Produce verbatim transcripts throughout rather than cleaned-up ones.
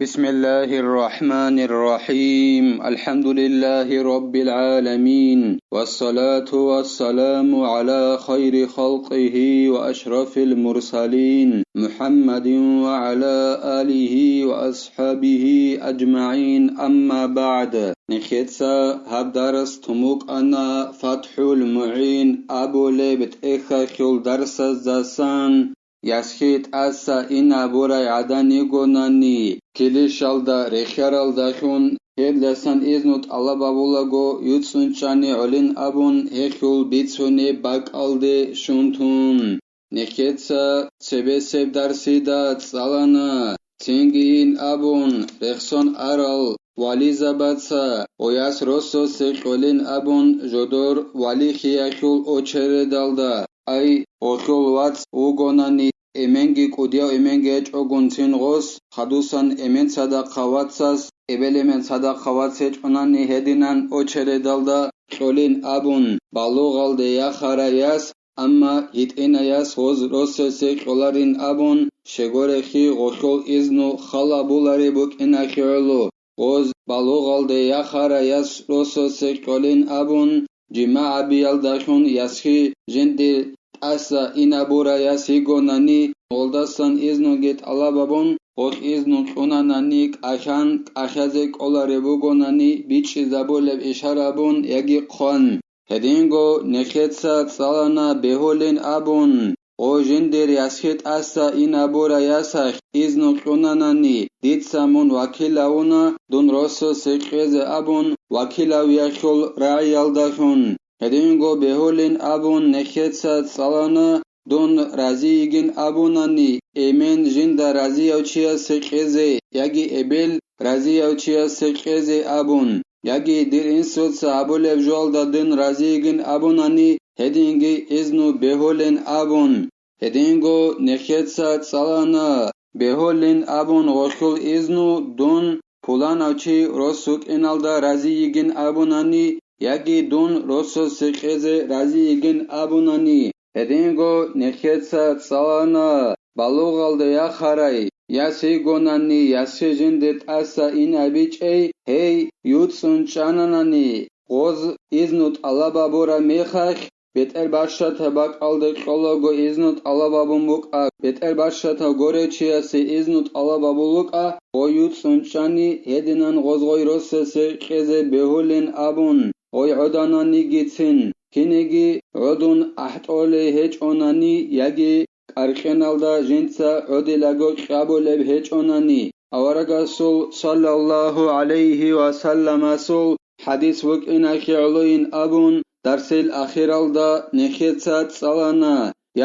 بسم الله الرحمن الرحيم. الحمد لله رب العالمين. والصلاة والسلام على خير خلقه وأشرف المرسلين محمد وعلى آله وأصحابه أجمعين. أما بعد. Нехеца гьаб дарс тумукъана ФатхӀул МугӀин абулеб тӀехьалъул дарсаздасан. ЯсхӀи тӀаса ин абурай гӀадан йигонани, килищалда рехьаралдалъун, гьебдасан изну тӀалаб гьабулаго, юцӀцӀун чӀани гӀолин абун, гьелъул бицунеб бакӀалде щун тун. Нехеца цебесеб дарсида цӀалана, цинги ин абун, рехсон арал вализабаца, ояс рососе кьолин абун, жодор валихиялъул очередалда. Ай, гъолъул вацӀ вугонани, эменги кӀудияв эменги гьечӀогун цин гъос, хадусан эмен цадахъа вацас, эбел-эмен цадахъа вац гьечӀонани гьединан очередалда кьолин абун, балугъалде яхараяс, амма гьитӀинаяс гъоз рососе кьоларин абун, щегорехи гъолъул изну хал гьабулареб букӀиналъе гӀоло. Гъоз балугъалде яхараяс рососе кьолин абун, жимагӀ гьабиялдалъун ясхӀи жиндир тӀаса ин абураяс йигонани, гъолдасан изнуги тӀалаб гьабун, гъолъ изну кьунанани, кӀалъан, кӀалъазе кӀолареб бугонани, бичӀчӀизабулеб ишара гьабун яги хъван. Гьединго нехеца цӀалана бегьулин абун, гъо жиндир ясхӀи тӀаса ин абурай ясалъ изну кьунанани, дица мун вакилавуна, дун рососе кьезе абун, вакилавиялъул рагӀиялдалъун. Гьединго бегьулин абун нехеца цӀалана, дун разийигин абунани, эмен жинда разияв чиясе кьезе, яги эбел разияв чиясе кьезе абун, яги дир инсуца гьабулеб жоялда дун разийигин абунани, гьединги изну бегьулин абун. Гьединго нехеца цӀалана, бегьулин абун гъолъул изну, дун пуланав чи рос вукӀиналда разийигин абунани, яги дун рососе кьезе разийигин абунани. Гьединго нехеца цӀалана, балугъалде яхарай яс йигонани, ясхӀи жинде тӀаса ин абичӀей, гьей, юцӀцӀун чӀананани, гъоз изну тӀалаб гьабураб мехалъ, бетӀер бащатаб бакӀалде кьолаго изну тӀалаб гьабун букӀа, бетӀер бащатав горев чиясе изну тӀалаб гьабул букӀа, гъой юцӀцӀун чӀани, гьединан гъоз гъой росасе кьезе бегьулин абун, гъой гӀодананигицин, кинеги гӀодун ахӀтӀолей гьечӀонани яги кӀаркьеналда жинца гӀодилаго кьабулеб гьечӀонани. Аварагасул саллаллагьу гӀалайгьи ва салламасул хӀадис вукӀиналъе гӀолойин абун, дарсил ахиралда нехеца цӀалана,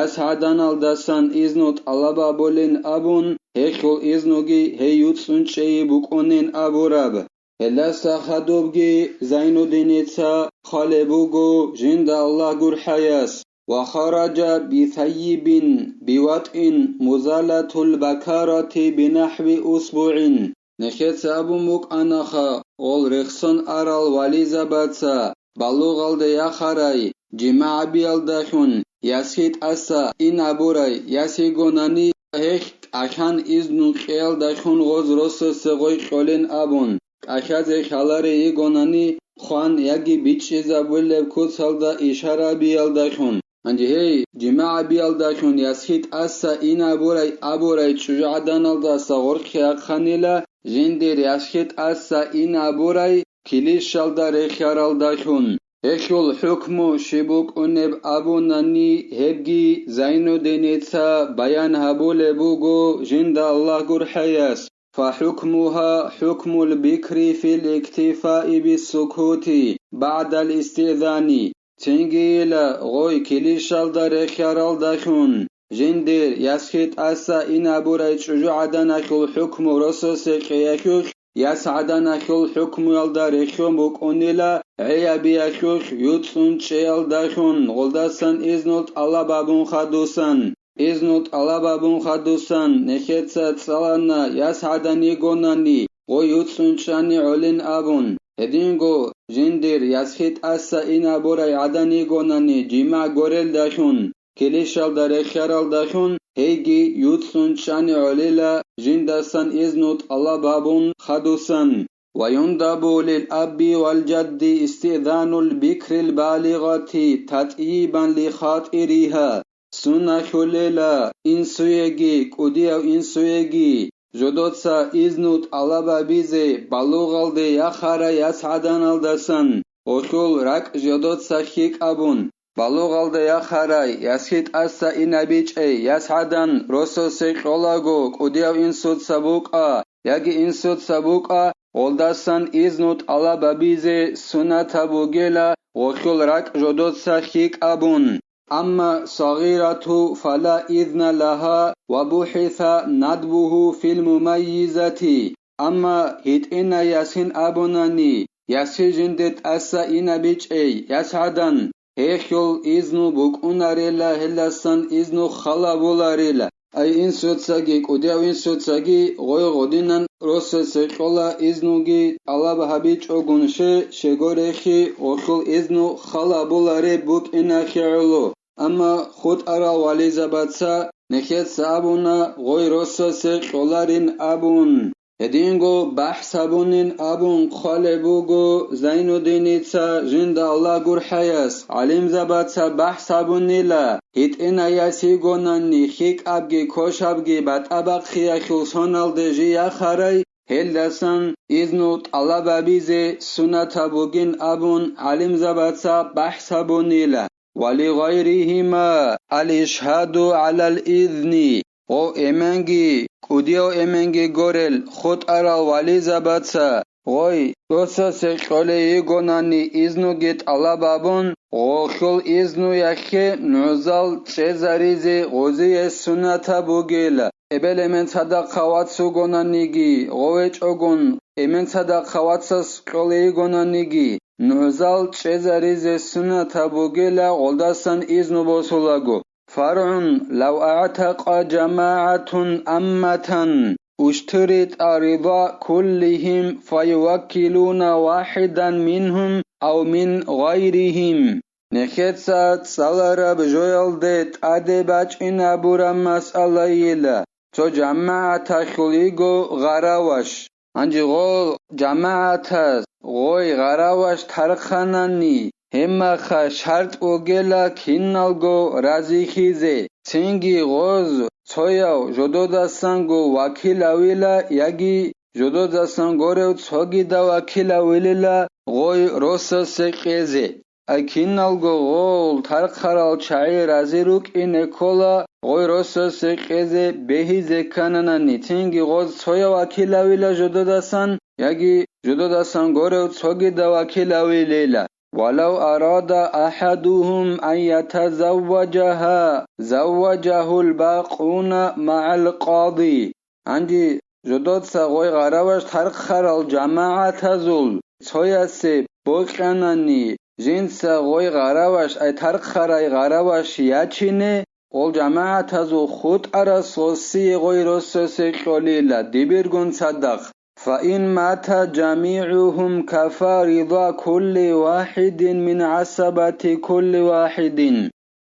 яс гӀаданалдасан изну тӀалаб гьабулин абун, гьелъул изнуги гьей юцӀцӀун чӀей букӀунин абураб. Гьелдаса хадубги Зайнуддиница хъвалеб буго жинда Аллагь гурхӀаяс: «Ва хараджа битаййибин биватӀин музалатул бакарати бинахӀви усбугӀин». Нехеца абун букӀанаха, гъол рехсон арал вализабаца, балугъалде яхарай, жимагӀ гьабиялдалъун, ясхӀи тӀаса ин абурай, яс йигонани, гьелъ кӀалъан изну кьеялдалъун гъоз росасе гъой кьолин абун, кӀалъазе хьаларей йигонани, хъван яги бичӀчӀизабулеб куцалда ишара гьабиялдалъун. Гьанже гьей, жимагӀ гьабиялдалъун ясхӀи тӀаса ин абурай абурай чӀужугӀаданалдаса гъоркье ахъанила, жиндир ясхӀи тӀаса ин абурай килищалда рехьаралдалъун. Гьелъул хӀукму щиб букӀунеб абунани, гьебги Зайнуддиница баян гьабулеб буго жинда Аллагь гурхӀаяс: «Фа хӀукмугьа хӀукмул бикри фил иктифаи биссукути багӀдал истиъзани». Цинги ила гъой килищалда рехьаралдалъун, жиндир ясхӀи тӀаса ин абурай чӀужугӀаданалъул хӀукму росасе кьеялъулъ, яс гӀаданалъул хӀукмуялда рехьун букӀунила гӀей гьабиялъулъ юцӀцӀун чӀеялдалъун, гъолдасан изну тӀалаб гьабун хадусан. Изну тӀалаб гьабун хадусан нехеца цӀалана, яс гӀадан йигонани, гъой юцӀцӀун чӀани гӀолин абун. Гьединго жиндир ясхӀи тӀаса ин абурай гӀадан йигонани, жимагӀ горелдалъун, килищалда рехьаралдалъун, гьейги юцӀцӀун чӀани гӀолила жиндасан изну тӀалаб гьабун хадусан. ويندب للأب والجد استئذان البكر البالغة تطييبا لخاطرها. Суннахьулела инсуеги, кӀудияв инсуеги, жодоца изну тӀалаб гьабизе балугъалде яхарай ясгӀаданалдасан, гъолъул ракӀ жодоца хьикӀабун, балугъалде яхарай ясги тӀаса инабичӀей ясгӀадан росасе кьолаго кӀудияв инсуца букӀа, яги инсуца букӀа, гъолдасан изну тӀалаб гьабизе суннатаб бугела гъолъул ракӀ жодоца хьикӀабун. أما الصغيرة فلا إذن لها وبحث ندبه في المميزة. Амма гьитӀинай ясин абунани, яси жинде тӀаса инабичӀей ясгӀадан, гьелъул изну букӀунарела, гьелдасан изну халабуларела. Ай инсуцаги, кӀудияв инсуцаги гъой гъодинан росасе кьола изнуги тӀалаб гьабичӀогун, ще, щегорехи гъолъул изну халабулареб букӀинахье гӀоло. Амма хутӀарал вализабаца нехеца абуна гъой росасе кьоларин абун. Гьединго бахӀс гьабунин абун хъвалеб буго Зайнуддиница, жинда Аллагь гурхӀаяс, гӀалимзабаца бахӀс гьабунила, гьитӀинай яс йигонанни хьикӀабги кошабги батӀа бахъиялъул соналде жий яхарай, гьелдасан изну тӀалаб гьабизе суннатаб бугин абун гӀалимзабаца бахӀс гьабунила. ولغيرهما الإشهاد على الإذن. Гъов эменги, кӀудияв эменги горел хутӀарал вализабаца гъой росасе кьолей йигонани изнуги тӀалаб гьабун, гъолъул изну яхъе нугӀзал чӀезаризе гъозие суннатаб бугела. Эбел-эмен цадахъ вац вугонаниги, гъов гьечӀогун, эмен цадахъ вацас кьолей йигонаниги, нугӀзал чӀезаризе суннатаб бугела гъолдасан изну босулаго. فرع لو اعتق جماعة أمة اشترط رضا كلهم فيوكلون واحدا منهم أو من غيرهم. Нехеца цӀалараб жоялде тӀаде бачӀинабураб масъалайила, цо жамагӀаталъул йиго гъараваш. Гьанже гъол жамагӀатас гъой гъараваш тархъанани, гьебмаха шартӀ вугела киналго разихьизе, цинги гъоз цояв жододасанго вакилавила яги жододасан горев цогидав вакилавилила гъой росасе кьезе. Ай киналго гъол тархъарал чагӀи рази рукӀине ккола гъой росасе кьезе бегьизе ккананани, цинги гъоз цояв вакилавила жододасан, яги жододасан горев цогидав вакилавилила. ولو أراد أحدهم أن يتزوجها زوجه الباقون مع القاضي. Гьанже жодоца гъой гъараваш тархъарал жамагӀатазул цоясе бокьанани, жинца гъой гъараваш, ай тархъарай гъараваш ячине, гъол жамагӀатазул хутӀарас гъосие гъой росасе кьолила дибиргун цадахъ. فإن مات جميعهم كفى رضا كل واحد من عصبة كل واحد.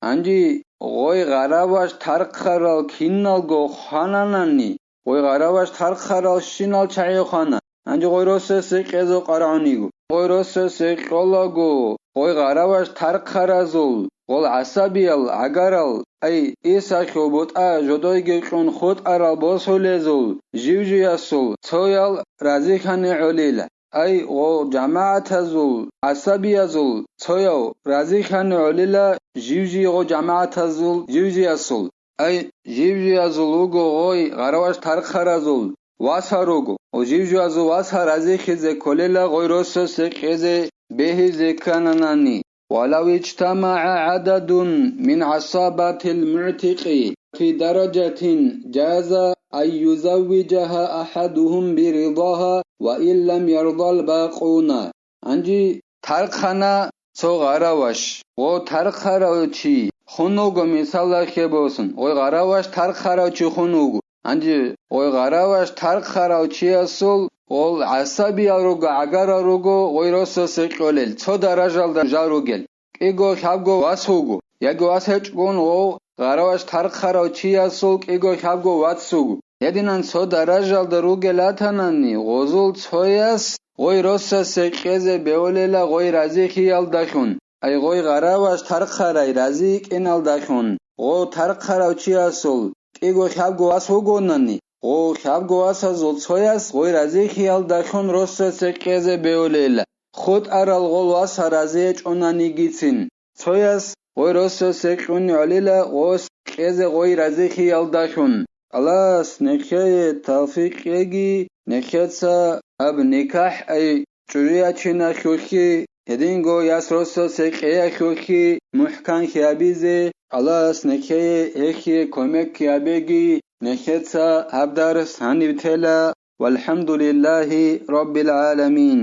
Гьанже гъой гъараваш тархъарал киналго хвананани, гъой гъараваш тархъарал щинал чагӀи хвана. Гьанже гъой росасе кьезе къварагӀун йиго. Гъой росасе кьолаго, гъой гъараваш тархъаразул, гъол гӀасабиял, гӀагарал, ай, Исалъул бутӀа жодойги кьун хутӀарал босулезул, жив-жиясул цоял разихьани гӀолила. Ай, гъо, жамагӀатазул, гӀасабиязул цояв разихьани гӀолила жив-жий гъо жамагӀатазул жив-жиясул. Ай, жив-жиязул вуго гъой гъараваш тархъаразул васал руго, гъо жив-жиязул васал разихьизе кколела гъой росасе кьезе бегьизе ккананани. ولو اجتمع عدد من عصبة المعتق في درجة جاز أن يزوجها أحدهم برضاها وإن لم يرض الباقون. Гьанже тархъана цо гъараваш, гъо тархъарав чи хун вуго, мисалалъе босун, гъой гъараваш тархъарав чи хун вуго. Гьанже гъой гъараваш тархъарав чиясул гъол гӀасабиял руго, гӀагарал руго гъой росасе кьолел, цо даражалда жал ругел. КӀиго-лъабго вас вуго, яги вас гьечӀогун гъов гъараваш тархъарав чиясул кӀиго-хьабго вацуго. Гьединан цо даражалда ругел ратанани, гъозул цояс гъой росасе кьезе бевулела гъой разихьиялдалъун, ай гъой гъараваш тархъарай разийикӀиналдалъун. Гъов тархъарав чиясул кӀиго-хьабго вас вугонани, гъов хьабго васазул цояс гъой разихьиялдалъун росасе кьезе бевулела, хутӀарал гъол васа разиячӀунанигицин. Цояс гъой росасе кьуни гӀолила гъос кьезе гъой разихьиялдалъун. Аллагьас нехее тавфикъ кьеги, нехеца гьаб никахӀ ай чӀужу ячиналъухъе, гьединго яс росасе кьеялъухъе мухӀканлъи гьабизе, Аллагьас нехее гьехие кумекги гьабеги, нехеца гьаб дарс гьаниб тела. ВалхӀамдулиллагьи раббил гӀаламин.